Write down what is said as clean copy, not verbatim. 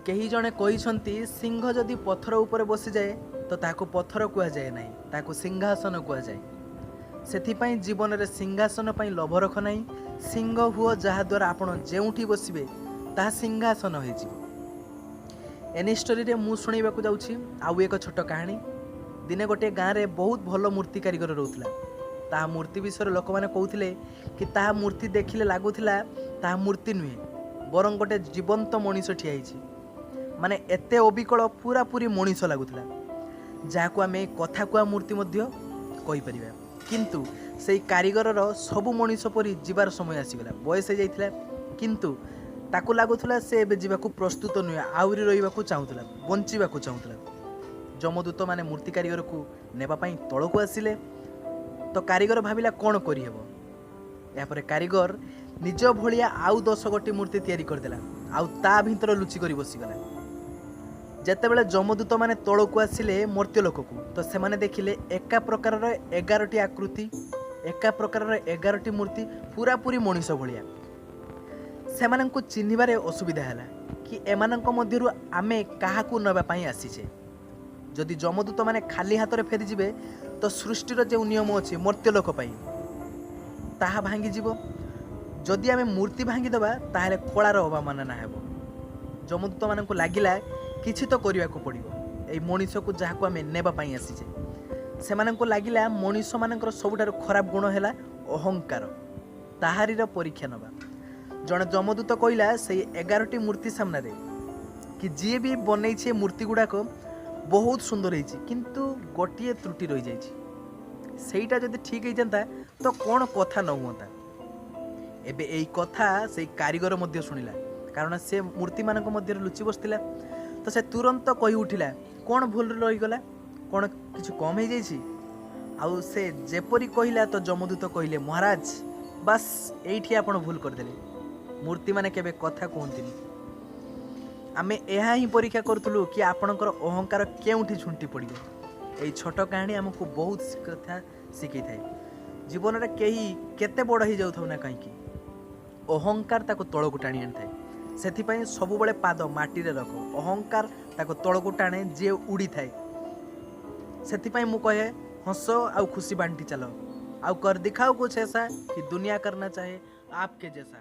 କେହି ଜଣେ କହିଛନ୍ତି, ସିଂହ ଯଦି ପଥର ଉପରେ ବସିଯାଏ ତ ତାହାକୁ ପଥର କୁହାଯାଏ ନାହିଁ, ତାହାକୁ ସିଂହାସନ କୁହାଯାଏ। ସେଥିପାଇଁ ଜୀବନରେ ସିଂହାସନ ପାଇଁ ଲୋଭ ରଖ ନାହିଁ, ସିଂହ ହୁଅ, ଯାହାଦ୍ୱାରା ଆପଣ ଯେଉଁଠି ବସିବେ ତାହା ସିଂହାସନ ହୋଇଯିବ। ଏନି ଷ୍ଟୋରିରେ ମୁଁ ଶୁଣାଇବାକୁ ଯାଉଛି ଆଉ ଏକ ଛୋଟ କାହାଣୀ। ଦିନେ ଗୋଟିଏ ଗାଁରେ ବହୁତ ଭଲ ମୂର୍ତ୍ତି କାରିଗର ରହୁଥିଲା। ତାହା ମୂର୍ତ୍ତି ବିଷୟରେ ଲୋକମାନେ କହୁଥିଲେ କି ତାହା ମୂର୍ତ୍ତି ଦେଖିଲେ ଲାଗୁଥିଲା ତାହା ମୂର୍ତ୍ତି ନୁହେଁ, ବରଂ ଗୋଟେ ଜୀବନ୍ତ ମଣିଷ ଠିଆ ହେଇଛି। ମାନେ ଏତେ ଅବିକଳ ପୁରାପୁରି ମଣିଷ ଲାଗୁଥିଲା, ଯାହାକୁ ଆମେ କଥା କୁହା ମୂର୍ତ୍ତି ମଧ୍ୟ କହିପାରିବା। କିନ୍ତୁ ସେଇ କାରିଗରର ସବୁ ମଣିଷ ପରି ଯିବାର ସମୟ ଆସିଗଲା। ବୟସ ହେଇଯାଇଥିଲା, କିନ୍ତୁ ତାକୁ ଲାଗୁଥିଲା ସେ ଏବେ ଯିବାକୁ ପ୍ରସ୍ତୁତ ନୁହେଁ, ଆହୁରି ରହିବାକୁ ଚାହୁଁଥିଲା, ବଞ୍ଚିବାକୁ ଚାହୁଁଥିଲା। ଯମଦୂତମାନେ ମୂର୍ତ୍ତି କାରିଗରକୁ ନେବା ପାଇଁ ତଳକୁ ଆସିଲେ ତ କାରିଗର ଭାବିଲା, କ'ଣ କରିହେବ? ଏହାପରେ କାରିଗର ନିଜ ଭଳିଆ ଆଉ 10 ଗୋଟି ମୂର୍ତ୍ତି ତିଆରି କରିଦେଲା ଆଉ ତା ଭିତରେ ଲୁଚି କରି ବସିଗଲା। ଯେତେବେଳେ ଯମଦୂତମାନେ ତଳକୁ ଆସିଲେ ମର୍ତ୍ତ୍ୟଲୋକକୁ, ତ ସେମାନେ ଦେଖିଲେ ଏକା ପ୍ରକାରର 11ଟି ଆକୃତି, ଏକା ପ୍ରକାରର 11ଟି ମୂର୍ତ୍ତି, ପୁରାପୁରି ମଣିଷ ଭଳିଆ। ସେମାନଙ୍କୁ ଚିହ୍ନିବାରେ ଅସୁବିଧା ହେଲା କି ଏମାନଙ୍କ ମଧ୍ୟରୁ ଆମେ କାହାକୁ ନେବା ପାଇଁ ଆସିଛେ। ଯଦି ଯମଦୂତମାନେ ଖାଲି ହାତରେ ଫେରିଯିବେ ତ ସୃଷ୍ଟିର ଯେଉଁ ନିୟମ ଅଛି ମର୍ତ୍ତ୍ୟଲୋକ ପାଇଁ ତାହା ଭାଙ୍ଗିଯିବ। ଯଦି ଆମେ ମୂର୍ତ୍ତି ଭାଙ୍ଗିଦେବା, ତାହେଲେ କଳାର ଅବମାନନା ହେବ। ଯମଦୂତମାନଙ୍କୁ ଲାଗିଲା କିଛି ତ କରିବାକୁ ପଡ଼ିବ ଏଇ ମଣିଷକୁ ଯାହାକୁ ଆମେ ନେବା ପାଇଁ ଆସିଛେ। ସେମାନଙ୍କୁ ଲାଗିଲା ମଣିଷମାନଙ୍କର ସବୁଠାରୁ ଖରାପ ଗୁଣ ହେଲା ଅହଙ୍କାର, ତାହାରିର ପରୀକ୍ଷା ନେବା। ଜଣେ ଯମଦୂତ କହିଲା ସେଇ 11ଟି ମୂର୍ତ୍ତି ସାମ୍ନାରେ କି ଯିଏ ବି ବନେଇଛି ଏ ମୂର୍ତ୍ତି ଗୁଡ଼ାକ ବହୁତ ସୁନ୍ଦର ହେଇଛି, କିନ୍ତୁ ଗୋଟିଏ ତ୍ରୁଟି ରହିଯାଇଛି। ସେଇଟା ଯଦି ଠିକ୍ ହେଇଯାନ୍ତା ତ କ'ଣ କଥା ନ ହୁଅନ୍ତା। ଏବେ ଏଇ କଥା ସେଇ କାରିଗର ମଧ୍ୟ ଶୁଣିଲା, କାରଣ ସେ ମୂର୍ତ୍ତିମାନଙ୍କ ମଧ୍ୟରେ ଲୁଚି ବସିଥିଲା। ତ ସେ ତୁରନ୍ତ କହି ଉଠିଲା, କ'ଣ ଭୁଲ ରହିଗଲା? କ'ଣ କିଛି କମ୍ ହେଇଯାଇଛି? ଆଉ ସେ ଯେପରି କହିଲା ତ ଯମଦୂତ କହିଲେ, ମହାରାଜ, ବାସ୍ ଏଇଠି ଆପଣ ଭୁଲ କରିଦେଲେ। ମୂର୍ତ୍ତିମାନେ କେବେ କଥା କୁହନ୍ତିନି। ଆମେ ଏହା ହିଁ ପରୀକ୍ଷା କରୁଥିଲୁ କି ଆପଣଙ୍କର ଅହଙ୍କାର କେଉଁଠି ଝୁଣ୍ଟି ପଡ଼ିବ। ଏଇ ଛୋଟ କାହାଣୀ ଆମକୁ ବହୁତ କଥା ଶିଖେଇଥାଏ। ଜୀବନରେ କେହି କେତେ ବଡ଼ ହେଇଯାଉଥାଉ ନା କାହିଁକି, ଅହଙ୍କାର ତାକୁ ତଳକୁ ଟାଣି ଆଣିଥାଏ। ସେଥିପାଇଁ ସବୁବେଳେ ପାଦ ମାଟିରେ ରଖ। ଅହଙ୍କାର ତାକୁ ତଳକୁ ଟାଣେ ଯିଏ ଉଡ଼ିଥାଏ। ସେଥିପାଇଁ ମୁଁ କହେ, ହସ ଆଉ ଖୁସି ବାଣ୍ଟି ଚାଲ, ଆଉ कर दिखाओ कुछ ऐसा कि दुनिया करना चाहे आपके जैसा।